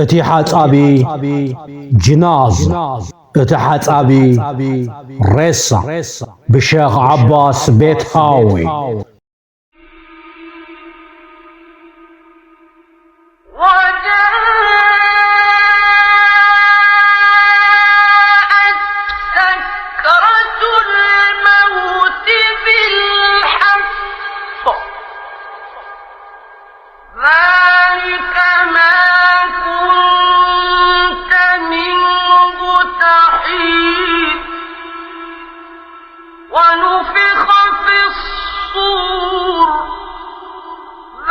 እቲ ሓጻቢ ጅናዝ፣ እቲ ሓጻቢ ሬሳ፣ ብሸኽ ዓባስ ቤትሃዊ። وجاءت سكرة الموت بالحق، ذلك ما كنت منه تحيد. ونفخ في الصور،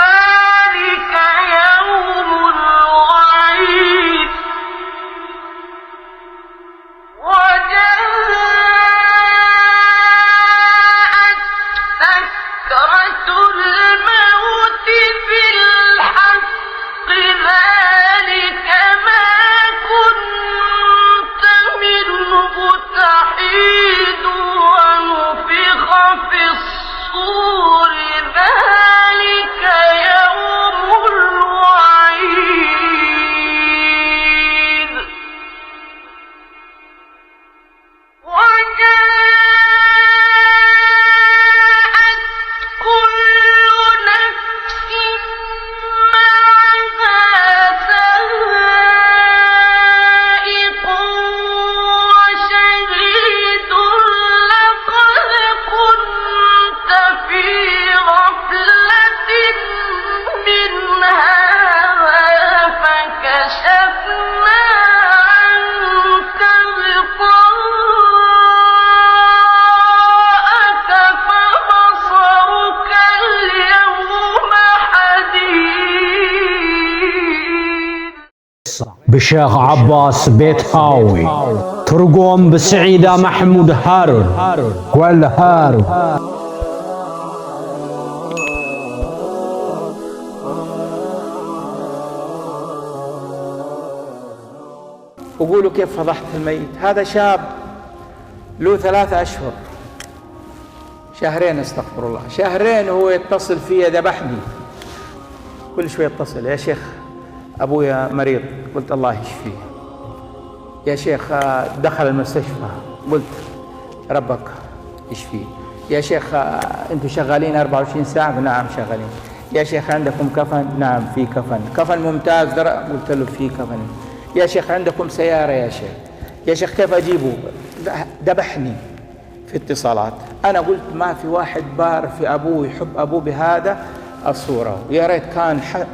ذلك يوم الوعيد. وجاءت سكرة الموت بالحق، ذلك ما كنت منه تحيد، ونفخ في الصور، ذلك يوم الوعيد. وجاءت كل نفس معها سائق وشهيد. لقد كنت في غفلة من هذا فكشفنا عنك غطاءك فبصرك اليوم حديد. ብሸኽ ዓባስ ቤትሃዊ። ትርጎም ብስዒዳ ማሕሙድ ሃሩን። ጓል ሃሩን። وقولوا كيف فضحت الميت. هذا شاب له ثلاثة أشهر، شهرين، استغفر الله، شهرين هو يتصل فيا: ذبحني. كل شوي يتصل: يا شيخ، أبويا مريض. قلت: الله يشفيه. يا شيخ، آه، دخل المستشفى. قلت: ربك يشفيه. يا شيخ، آه، أنتوا شغالين أربعة وعشرين ساعة؟ نعم، شغالين. يا شيخ، عندكم كفن؟ نعم، في كفن. كفن ممتاز، در-، قلت له: في كفن. يا شيخ، عندكم سيارة؟ يا شيخ، يا شيخ، كيف أجيبه؟ ذبحني. في اتصالات. أنا قلت: ما في واحد بار في أبوه، يحب أبوه بهذا الصورة. يا ريت كان ح-،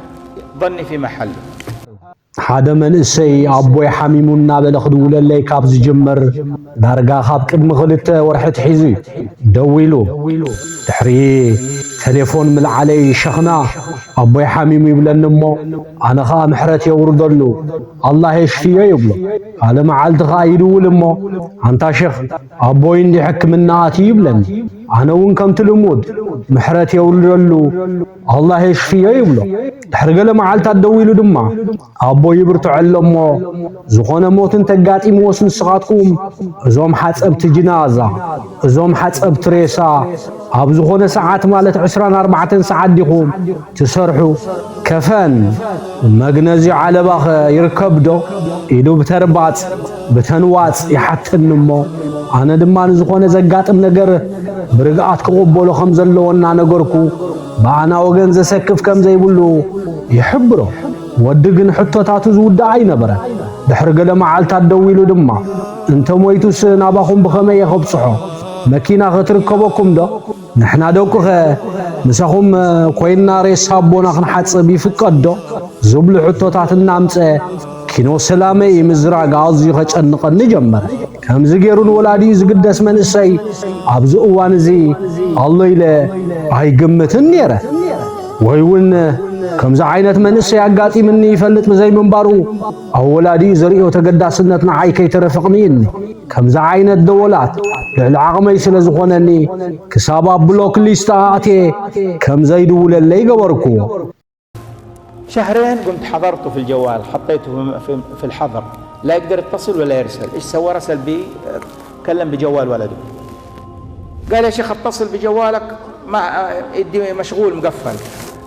ظني في محله. ሓደ መንእሰይ ኣቦይ ሓሚሙ እናበለ ክድውለለይ ካብ ዝጅምር ዳርጋ ካብ ቅድሚ ክልተ ወርሒ ኣትሒዙ እዩ ደዊሉ። ድሕሪ ቴሌፎን ምልዓለይ ሸኽና ኣቦይ ሓሚሙ ይብለኒ እሞ ኣነ ኸኣ ምሕረት የውርደሉ ኣላህ የሽፍዮ ይብሎ። ካልእ መዓልቲ ኸኣ ይድውል እሞ ኣንታ ሸኽ ኣቦይ እንዲ ሕክምና ኣትዩ ይብለኒ። ኣነ እውን ከምቲ ልሙድ ምሕረት የውርደሉ ኣላህ የሽፍዮ ይብሎ። ድሕሪ ገለ መዓልታት ደዊሉ ድማ ኣቦይ ይብርትዖ ኣሎ እሞ ዝኾነ ሞት እንተጋጢምዎስ ንስኻትኩም እዞም ሓፀብቲ ጅናዛ እዞም ሓፀብቲ ሬሳ ኣብ ዝኾነ ሰዓት ማለት ዕስራን ኣርባዕተን ሰዓት ዲኹም ትሰርሑ? ከፈን መግነዚ ዓለባኸ ይርከብዶ? ኢሉ ብተርባጽ ብተንዋጽ ይሓተኒ እሞ ኣነ ድማ ንዝኾነ ዘጋጥም ነገር ብርግኣት ክቕበሎ ከም ዘለዎ እናነገርኩ ብኣና ወገን ዘሰክፍ ከም ዘይብሉ ይሕብሮ። ወዲ ግን ሕቶታቱ ዝውዳእ ኣይነበረን። ድሕሪ ገለ መዓልታት ደዊሉ ድማ እንተ ሞይቱስ ናባኹም ብኸመይ እየ ከብጽሖ? መኪና ኸ ትርከበኩም ዶ? ንሕና ደቁኸ ምሳኹም ኮይንና ሬሳ ኣቦና ክንሓጽብ ይፍቀድ ዶ? ዝብሉ ሕቶታት እናምጸ ኪኖ ሰላመይ ምዝራግ ኣዝዩ ኸጨንቐኒ ጀመረ። ከምዚ ገይሩ ንወላዲኡ ዝግደስ መንእሰይ ኣብዚ እዋን እዚ ኣሎ ኢለ ኣይግምትን ነይረ። ወይ እውን ከምዚ ዓይነት መንእሰይ ኣጋጢምኒ ይፈልጥ ብዘይምንባሩ ኣብ ወላዲኡ ዘርእዮ ተገዳስነት ንዓይ ከይተረፈ ኣቕኒእኒ። ከምዚ ዓይነት ደወላት ልዕሊ ዓቕመይ ስለ ዝኾነኒ ክሳብ ኣብ ብሎክ ሊስት ኣእትየ ከም ዘይድውለለይ ገበርክዎ። شهرين قمت حظرته في الجوال، حطيته في- في الحظر، لا يقدر يتصل ولا يرسل. ايش سوى؟ رسل بي كلم بجوال ولده. قال: يا شيخ، اتصل بجوالك، ما يدي مشغول مقفل.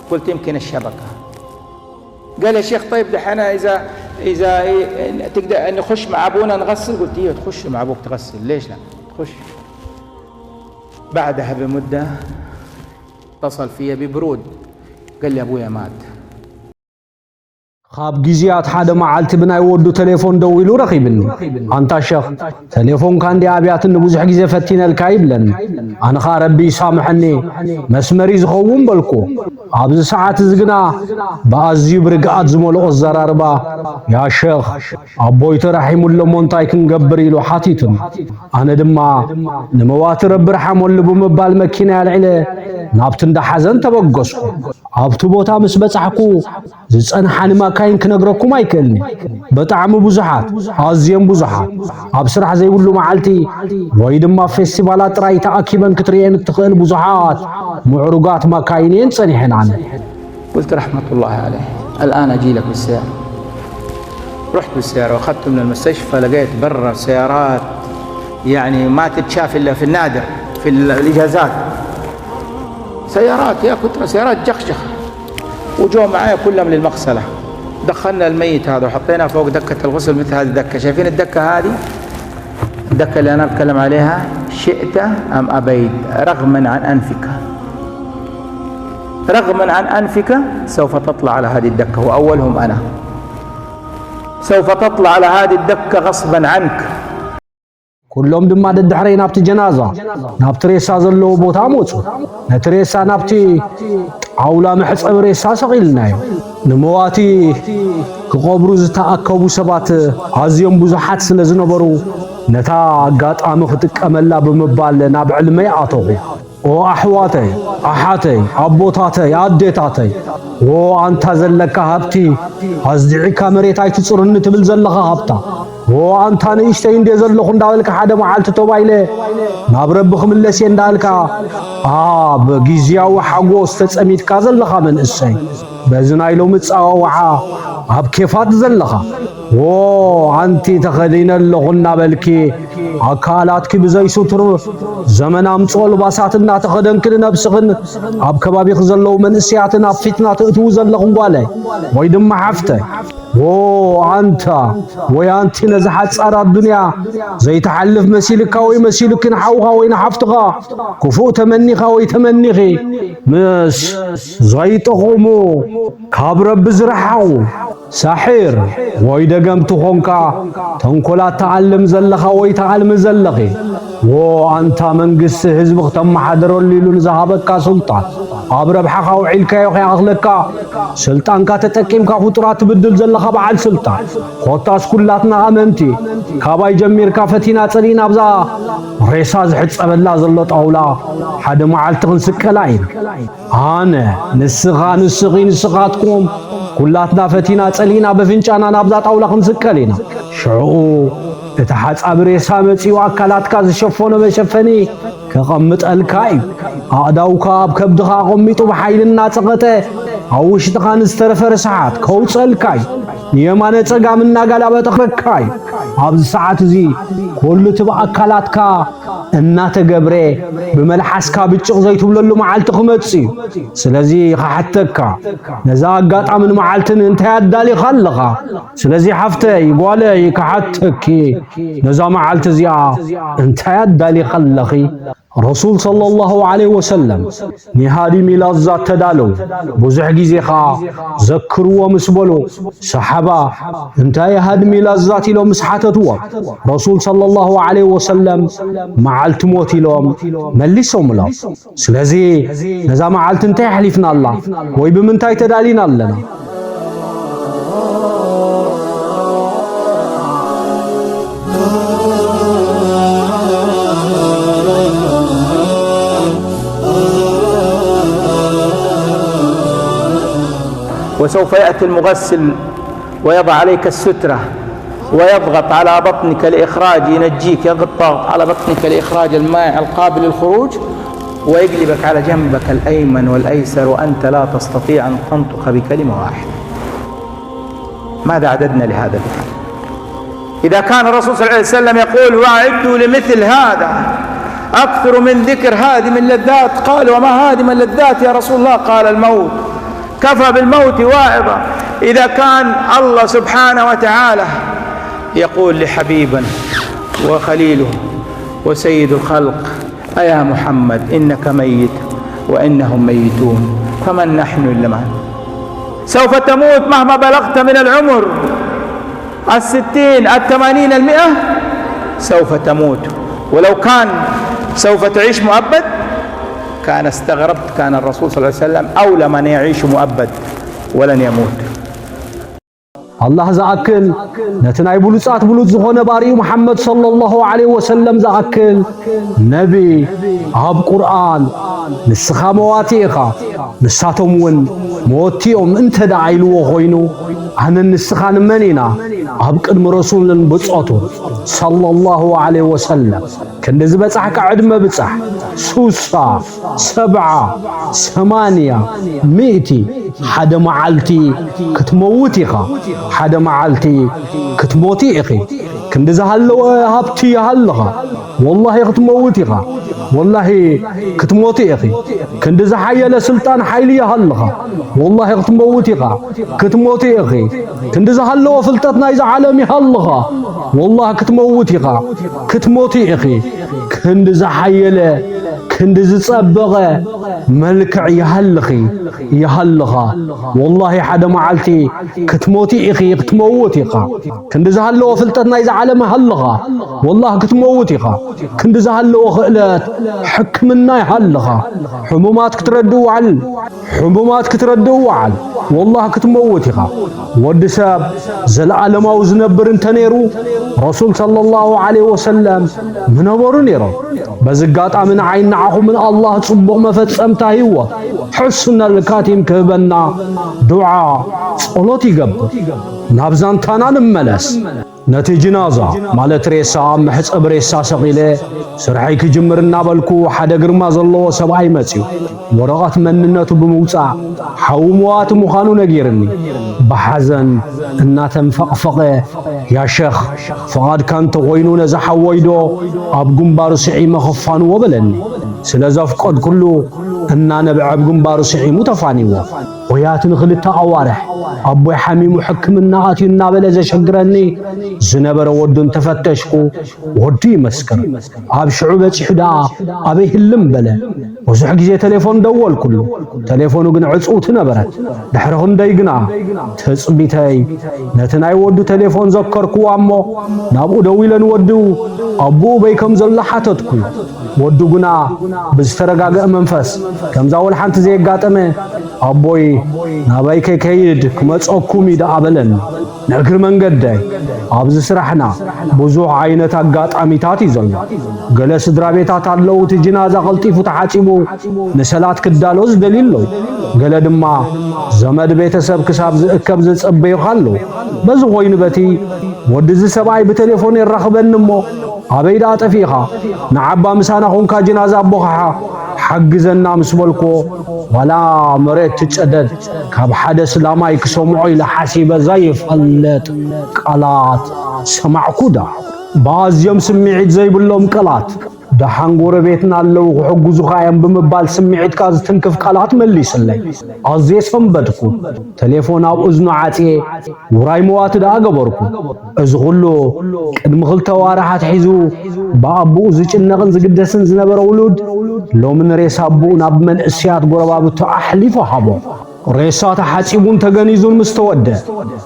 قلت: يمكن الشبكة. قال: يا شيخ، طيب دحين اذا إذا إيه، تقدر نخش مع أبونا نغسل؟ قلت: "إيه، تخش مع أبوك تغسل، ليش لا؟ تخش." بعدها بمدة اتصل فيا ببرود، قال لي: "أبويا مات." ካብ ግዜያት ሓደ መዓልቲ ብናይ ወዱ ቴሌፎን ደዊሉ ረኺብኒ። "ኣንታ ሸኽ፣ ቴሌፎንካ እንድያ ኣብያትኒ፣ ብዙሕ ግዜ ፈቲነልካ" ይብለኒ። ኣነ ኸኣ "ረቢ ይሳምሐኒ፣ መስመር እዩ ዝኸውን" በልኩ። ኣብዚ ሰዓት እዚ ግና ብኣዝዩ ብርግኣት ዝመልኦ ኣዘራርባ፣ "ያ ሸኽ፣ ኣቦይ ተራሒሙሎ እሞ እንታይ ክንገብር?" ኢሉ ሓቲቱኒ። ኣነ ድማ "ንመዋቲ ረቢ ርሓመሉ" ብምባል መኪናይ ኣልዒለ ናብቲ እንዳ ሓዘን ተበገስኩ። ኣብቲ ቦታ ምስ በጻሕኩ ዝጸንሓኒ ማካይን ክነግረኩም ኣይክእልን እየ። ብጣዕሚ ብዙሓት፣ ኣዝየን ብዙሓት። ኣብ ስራሕ ዘይብሉ መዓልቲ ወይ ድማ ኣብ ፌስቲቫላት ጥራይ ተኣኪበን ክትርእየን እትኽእል ብዙሓት ምዕሩጋት ማካይን እየን ጸኒሐን ኣነ። قلت: "رحمة الله عليه، الآن أجي لك بالسيارة." رحت بالسيارة وأخذته من المستشفى، لقيت برا سيارات يعني ما تتشاف إلا في النادر، في ال-، الإجازات. سيارات يا كترة، سيارات جخجخة. وجو معايا كلهم للمغسلة. دخلنا الميت هذا وحطيناه فوق دكة الغسل، مثل هذه الدكة. شايفين الدكة هذه؟ الدكة اللي أنا أتكلم عليها، شئت أم أبيت، رغما عن أنفك. رغما عن أنفك سوف تطلع على هذه الدكة، وأولهم أنا. سوف تطلع على هذه الدكة غصبا عنك. ኩሎም ድማ ደድሕረይ ናብቲ ጀናዛ፣ ናብቲ ሬሳ ዘለዎ ቦታ መጹ። ነቲ ሬሳ ናብቲ ጣውላ መሕጸቢ ሬሳ ሰቒልናዮ። ንመዋቲ ክቐብሩ ዝተኣከቡ ሰባት ኣዝዮም ብዙሓት ስለ ዝነበሩ፣ ነታ ኣጋጣሚ ክጥቀመላ ብምባል ናብ ዕልመይ ኣተኹ። ኦ ኣሕዋተይ፣ ኣሓተይ፣ ኣቦታተይ፣ ኣዴታተይ፣ ኦ ኣንታ ዘለካ ሃብቲ፣ ኣዝዲዕካ መሬት ኣይትጽርኒ ትብል ዘለኻ ሃብታ፣ ኦ ኣንታ ንእሽተይ እንዴ ዘለኹ እንዳበልካ፣ ሓደ መዓልቲ ቶባይለ ናብ ረቢ ክምለስ እየ እንዳበልካ፣ ኣብ ግዝያዊ ሓጎስ ተጸሚድካ ዘለኻ መንእሰይ፣ በዚ ናይ ሎሚ ጸዋውዓ ኣብ ኬፋት ዘለኻ፣ ዎ ኣንቲ ተኸዲነ ኣለኹ እናበልኪ፣ ኣካላትኪ ብዘይ ሱቱር ዘመን ኣምጽኦ ልባሳት እናተኸደንኪ፣ ንነብስኽን ኣብ ከባቢኺ ዘለዉ መንእሰያትን ኣብ ፊትና ተእትዉ ዘለኹም ጓለይ ወይ ድማ ሓፍተይ፣ ዎ ኣንታ ወይ ኣንቲ ነዛ ሓጻር ኣዱንያ ዘይትሓልፍ መሲልካ ወይ መሲሉኪ ንሓውኻ ወይ ንሓፍትኻ ክፉእ ተመኒኻ ወይ ተመኒኺ ምስ ዘይጠቕሙ ካብ ረቢ ዝረሓቑ ሳሒር ወይ ደገምቲ ኾንካ ተንኮላት ትኣልም ዘለኻ ወይ ትኣልሚ ዘለኺ፣ ዎ ኣንታ መንግስቲ ህዝቢ ክተመሓድረሉ ኢሉ ንዝሃበካ ስልጣን ኣብ ረብሓኻ ውዒልካዮ ከይኣኽለካ ስልጣንካ ተጠቂምካ ፍጡራት ትብድል ዘለኻ በዓል ስልጣን፣ ኮታስ ኩላትና ኣመንቲ ካባይ ጀሚርካ ፈቲና ጸሊእና ኣብዛ ሬሳ ዝሕጸበላ ዘሎ ጣውላ ሓደ መዓልቲ ክንስቀላ ኢና። ኣነ፣ ንስኻ፣ ንስኺ፣ ንስኻትኩም፣ ኩላትና ፈቲና ጸሊእና በፍንጫና ናብዛ ጣውላ ክንስቀል ኢና። ሽዑ፣ እቲ ሓጻቢ ሬሳ መጺኡ ኣካላትካ ዝሸፈኖ መሸፈኒ ከቐምጠልካ እዩ። ኣእዳውካ ኣብ ከብድኻ ኣቐሚጡ ብሓይሊ እናጸቐጠ፣ ኣብ ውሽጥኻ ንዝተረፈ ርስሓት ከውጸልካ እዩ። ንየማነ ጸጋም እናጋላበጠ ክረካ እዩ። ኣብዚ ሰዓት እዚ፣ ኩሉ እቲ ብኣካላትካ እናተገብረ ብመልሓስካ ብጭቕ ዘይትብለሉ መዓልቲ ክመጽእ እዩ። ስለዚ ክሓተካ፣ ነዛ ኣጋጣምን መዓልትን እንታይ ኣዳሊኻ ኣለኻ? ስለዚ ሓፍተይ፣ ጓለይ፣ ክሓተኪ፣ ነዛ መዓልቲ እዚኣ እንታይ ኣዳሊኻ ኣለኺ? ረሱል ሰለላሁ ዐለይሂ ወሰለም ንሃድሚ ላዛት ተዳለዉ። ብዙሕ ግዜ ኸኣ ዘክርዎ ምስ በሉ፣ ሰሓባ እንታይ ሃድሚ ላዛት ኢሎም ምስ ሓተትዎም፣ ረሱል ሰለላሁ ዐለይሂ ወሰለም መዓልቲ ሞት ኢሎም መሊሶምሎም። ስለዚ ነዛ መዓልቲ እንታይ ኣሕሊፍናላ ወይ ብምንታይ ተዳሊና ኣለና? وسوف يأتي المغسل ويضع عليك السترة ويضغط على بطنك لإخراج، ينجيك، يضغط على بطنك لإخراج المائع القابل للخروج، ويقلبك على جنبك الأيمن والأيسر وأنت لا تستطيع أن تنطق بكلمة واحدة. ماذا أعددنا لهذا الحال؟ إذا كان الرسول صلى الله عليه وسلم يقول: "وأعدوا لمثل هذا"، أكثر من ذكر هادم اللذات. قال: "وما هادم اللذات يا رسول الله؟" قال: "الموت. كفى بالموت واعظة. إذا كان الله سبحانه وتعالى يقول لحبيبنا وخليله وسيد الخلق: أيا محمد، إنك ميت وإنهم ميتون، فمن نحن إلا من؟ سوف تموت مهما بلغت من العمر، الستين، الثمانين، المئة، سوف تموت. ولو كان سوف تعيش مؤبد، كان استغربت، كان الرسول صلى الله عليه وسلم أولى من يعيش مؤبد ولن يموت. ኣላህ ዝኣክል፣ ነቲ ናይ ብሉጻት ብሉጽ ዝኾነ ባሪኡ መሓመድ ሰለላሁ ዐለይሂ ወሰለም ዝኣክል ነቢ ኣብ ቁርኣን፣ ንስኻ መዋቲ ኢኻ፣ ንሳቶም እውን መወቲ እዮም እንተ ደኣ ኢልዎ ኮይኑ፣ ኣነን ንስኻን መን ኢና ኣብ ቅድሚ ረሱልን ብጾቱን ሰለላሁ ዐለይሂ ወሰለም? ክንዲ ዝበጻሕካ ዕድመ ብጻሕ፣ ሱሳ፣ ሰብዓ፣ ሰማንያ፣ ሚእቲ፣ ሓደ መዓልቲ ክትመውት ኢኻ። ሓደ መዓልቲ ክትሞቲ ኢኺ። ክንዲ ዝሃለወ ሃብቲ ይሃልኻ። ወላሂ ክትመውት ኢኻ። ወላሂ ክትሞቲ ኢኺ። ክንዲ ዝሓየለ ስልጣን ሓይሊ ይሃልኻ። ወላሂ ክትመውት ኢኻ። ክትሞቲ ኢኺ። ክንዲ ዝሃለወ ፍልጠት ናይዛ ዓለም ይሃልኻ። ወላሂ ክትመውት ኢኻ። ክትሞቲ ኢኺ። ክንዲ ዝሓየለ፣ ክንዲ ዝጸበቐ መልክዕ ይሃልኺ፣ ይሃልኻ። ወላሂ ሓደ መዓልቲ ክትሞቲ ኢኺ፣ ክትመውት ኢኻ። ክንዲ ዝሃለወ ፍልጠት ናይዛ ዓለም ይሃልኻ። ወላሂ ክትመውት ኢኻ። ክንዲ ዝሃለወ ክእለት ሕክምና ይሃልኻ። ሕሙማት ክትረድእ ዋዕል። ሕሙማት ክትረድእ ዋዓል። ወላሂ ክትመውት ኢኻ። ወዲ ሰብ ዘለኣለማዊ ዝነብር እንተ ነይሩ፣ ረሱል ሰለላሁ ዐለይሂ ወሰለም ምነበሩ ነይሮም። በዚ ኣጋጣሚ ንዓይን ንዓኹምን ኣላህ ጽቡቕ መፈጸምታ ህይወት፣ ሕስነል ካቲም ክህበና ዱዓ፣ ጸሎት ይገብር። ናብ ዛንታና ንመለስ። ነቲ ጅናዛ፣ ማለት ሬሳ፣ ኣብ መሕጸቢ ሬሳ ሰቒለ፣ ስርሐይ ክጅምር እናበልኩ፣ ሓደ ግርማ ዘለዎ ሰብኣይ መጺኡ። ወረቐት መንነቱ ብምውጻእ፣ ሓዉ መዋቲ ምዃኑ ነጊርኒ። ብሓዘን እናተንፈቕፈቐ፣ "ያ ሸኽ፣ ፍቓድካ እንተኾይኑ፣ ነዚ ሓወይዶ ኣብ ግንባሩ ስዒመ ክፋንዎ?" በለኒ። ስለ ዘፍቀድኩሉ፣ እናነብዐ ኣብ ግንባሩ ስዒሙ ተፋንዎ። ሆያት ንኽልተ ኣዋርሕ ኣቦይ ሓሚሙ ሕክምና ኣትዩ እናበለ ዘሸግረኒ ዝነበረ ወዱ እንተፈተሽኩ፣ ወዱ ይመስክር። ኣብ ሽዑ በጺሑ ደኣ ኣበይ ህልም በለ። ብዙሕ ግዜ ቴሌፎን ደወልኩሉ። ቴሌፎኑ ግን ዕጽውቲ ነበረት። ድሕሪ ክንደይ ግና ትጽቢተይ ነቲ ናይ ወዱ ቴሌፎን ዘከርኩዋ እሞ፣ ናብኡ ደዊለ ንወዱ ኣቦኡ በይ ከም ዘሎ ሓተትኩ። ወዱ ግና ብዝተረጋገአ መንፈስ፣ ከምዛ ወላ ሓንቲ ዘየጋጠመ፣ "ኣቦይ፣ ናባይ ከይከይድ ክመጸኩም እዩ ደኣ" በለኒ። ንእግሪ መንገደይ፣ ኣብዚ ስራሕና ብዙሕ ዓይነት ኣጋጣሚታት እዩ ዘሎ። ገለ ስድራ ቤታት ኣለዉ፣ እቲ ጅናዛ ቀልጢፉ ተሓጺቡ ንሰላት ክዳሎ ዝደልዩ ኣለዉ። ገለ ድማ ዘመድ ቤተሰብ ክሳብ ዝእከብ ዝጸበዩኻ ኣለዉ። በዚ ኮይኑ በቲ ወዲ እዚ ሰብኣይ ብቴሌፎን የራኽበኒ እሞ፣ "ኣበይ ደኣ ጠፊእኻ? ንዓባ ምሳና ኾንካ ጅናዛ ኣቦኻ ሓግዘና" ምስ በልክዎ፣ ዋላ መሬት ትጨደድ፣ ካብ ሓደ ስላማይ ክሰምዖ ኢለ ሓሲበ ዘይፈልጥ ቃላት ሰማዕኩ ደኣ። ብኣዝዮም ስምዒት ዘይብሎም ቃላት፣ "ደሓን ጎረቤትና ኣለዉ ክሕግዙኻ እዮም" ብምባል ስምዒትካ ዝትንክፍ ቃላት መሊስለይ። ኣዝየ ሰንበድኩ። ቴሌፎን ኣብ እዝኑ ዓጽየ፣ ውራይ መዋቲ ደኣ ገበርኩ። እዚ ኹሉ ቅድሚ ክልተ ኣዋርሕ ኣትሒዙ ብኣቦኡ ዝጭነቕን ዝግደስን ዝነበረ ውሉድ፣ ሎሚ ንሬሳ ኣቦኡ ናብ መንእሰያት ጎረባብቱ ኣሕሊፉ ሃቦ። ሬሳ ተሓጺቡን ተገኒዙን ምስ ተወደ፣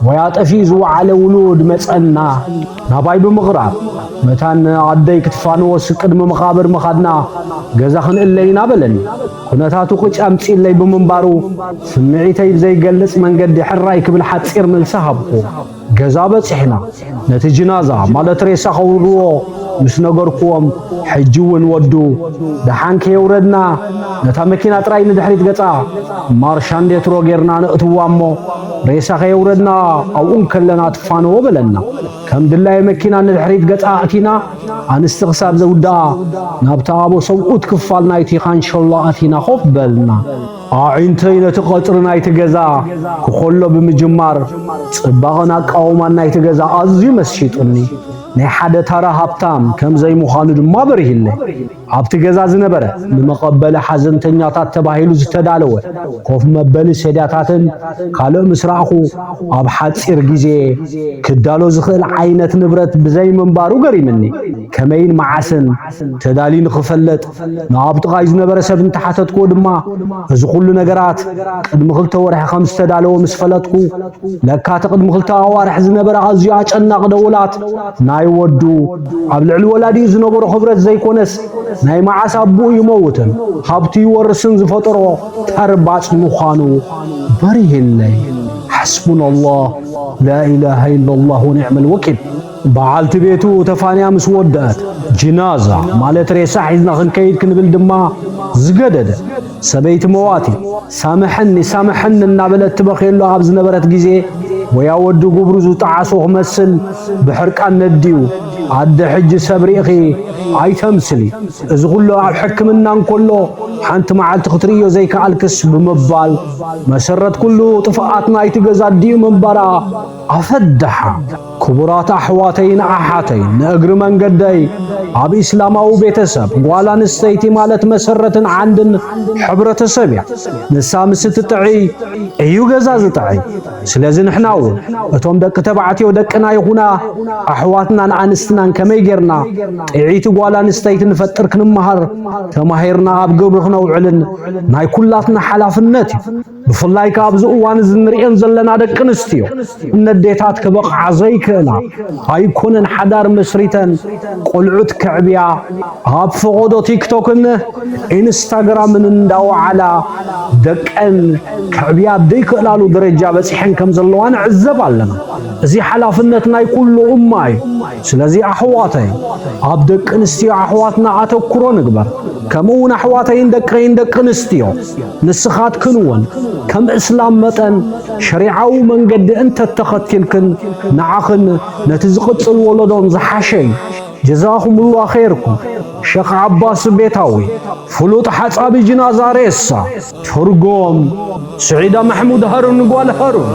ወያ ጠፊኡ ዝወዓለ ውሉድ መጸና። ናባይ ብምቕራብ፣ "መታን ኣደይ ክትፋንዎስ ቅድሚ መቓብር ምኻድና ገዛ ክንእለ ኢና" በለኒ። ኩነታቱ ቅጭ ኣምጺእለይ ብምንባሩ፣ ስምዒተይ ብዘይገልጽ መንገዲ ሕራይ ክብል ሓጺር መልሲ ሃብኩ። ገዛ በጺሕና። ነቲ ጅናዛ፣ ማለት ሬሳ ከውርድዎ ምስ ነገርክዎም፣ ሕጂ እውን ወዱ፣ "ደሓን ከየውረድና፣ ነታ መኪና ጥራይ ንድሕሪት ገጻ ማርሻ እንዴትሮ ጌርና ነእትዋ እሞ፣ ሬሳ ከየውረድና ኣብኡ እንከለና ትፋነዎ" በለና። ከም ድላየ መኪና ንድሕሪት ገጻ ኣእቲና፣ ኣንስቲ ክሳብ ዘውድኣ፣ ናብታ ኣቦ ሰብኡት ክፋል ናይቲ ካንሸሎ ኣቲና ኮፍ በልና። ኣዒንተይ ነቲ ቀጽሪ ናይቲ ገዛ ክኾሎ ብምጅማር፣ ጽባቐን ኣቃውማን ናይቲ ገዛ ኣዝዩ መስሒጡኒ። ናይ ሓደ ታራ ሃብታም ከም ዘይምዃኑ ድማ በሪህለይ። ኣብቲ ገዛ ዝነበረ ንመቐበሊ ሓዘንተኛታት ተባሂሉ ዝተዳለወ ኮፍ መበሊ ሰድያታትን ካልእ ምስ ረኣኹ፣ ኣብ ሓጺር ግዜ ክዳሎ ዝኽእል ዓይነት ንብረት ብዘይ ምንባሩ ገሪምኒ። ከመይን መዓስን ተዳልዩ ንኽፈለጥ ናብ ጥቓይ ዝነበረ ሰብ እንተሓተትኩዎ ድማ፣ እዚ ኩሉ ነገራት ቅድሚ ክልተ ወርሒ ከም ዝተዳለወ ምስ ፈለጥኩ፣ ለካ እቲ ቅድሚ ክልተ ኣዋርሕ ዝነበረ ኣዝዩ ኣጨናቒ ደወላት ናይ ወዱ ኣብ ልዕሊ ወላዲኡ ዝነበሮ ክብረት ዘይኮነስ፣ ናይ መዓስ ኣቦኡ ይመውትን ሃብቱ ይወርስን ዝፈጠሮ ተርባጽ ምዃኑ በሪህለይ። ሓስቡናላህ፣ ላኢላሃ ኢላላህ ወኒዕመል ወኪል። በዓልቲ ቤቱ ተፋንያ ምስ ወደአት፣ ጅናዛ ማለት ሬሳ ሒዝና ክንከይድ ክንብል ድማ ዝገደደ፣ ሰበይቲ መዋቲ ሳምሐኒ ሳምሐኒ እናበለት ትበኽየሉ ኣብ ዝነበረት ግዜ፣ ወያ ወዲ ግብሩ ዝጠዓሶ ክመስል ብሕርቃን ነዲኡ፣ ኣደ ሕጂ ሰብ ርኢኺ ኣይተምስሊ፣ እዚ ኩሉ ኣብ ሕክምና እንከሎ ሓንቲ መዓልቲ ክትርእዮ ዘይከኣልክስ ብምባል፣ መሰረት ኩሉ ጥፍኣት ናይቲ ገዛ ኣዲኡ ምንባራ ኣፈደሓ። ክቡራት ኣሕዋተይን ኣሓተይን፣ ንእግሪ መንገደይ፣ ኣብ ኢስላማዊ ቤተሰብ ጓል ኣንስተይቲ ማለት መሰረትን ዓንድን ሕብረተሰብ እያ። ንሳ ምስ እትጥዕይ እዩ ገዛ ዝጥዕይ። ስለዚ ንሕና እውን እቶም ደቂ ተባዕትዮ ደቅና ይኹና ኣሕዋትናን ኣንስትናን ከመይ ጌርና ጥዕይቲ ጓል ኣንስተይቲ ንፈጥር ክንመሃር፣ ተማሂርና ኣብ ግብሪ ክነውዕልን ናይ ኩላትና ሓላፍነት እዩ። ብፍላይ ከኣ ኣብዚ እዋን እዚ እንርእየን ዘለና ደቂ ኣንስትዮ፣ እምነት ዴታት ክበቕዓ ዘይክእላ ኣይኮነን፣ ሓዳር መስሪተን ቆልዑት ከዕብያ ኣብ ፈቐዶ ቲክቶክን ኢንስታግራምን እንዳወዓላ ደቀን ከዕብያ ኣብ ዘይክእላሉ ደረጃ በጺሐን ከም ዘለዋ ንዕዘብ ኣለና። እዚ ሓላፍነት ናይ ኩሉ እማ እዩ። ስለዚ ኣሕዋተይ፣ ኣብ ደቂ ኣንስትዮ ኣሕዋትና ኣተኩሮ ንግበር። ከምኡ እውን ኣሕዋተይን ደቀይን ደቂ ኣንስትዮ፣ ንስኻትክን እውን ከም እስላም መጠን ሸሪዓዊ መንገዲ እንተተኸቲልክን፣ ንዓኽን ነቲ ዝቕጽል ወለዶን ዝሓሸ እዩ። ጀዛኹሙላህ ኸይርኩም። ሸኽ ዓባስ ቤታዊ፣ ፍሉጥ ሓጻቢ ጅናዛ ሬሳ። ትርጉም፣ ስዒዳ ማሕሙድ ሃሩን ጓል ሃሩን።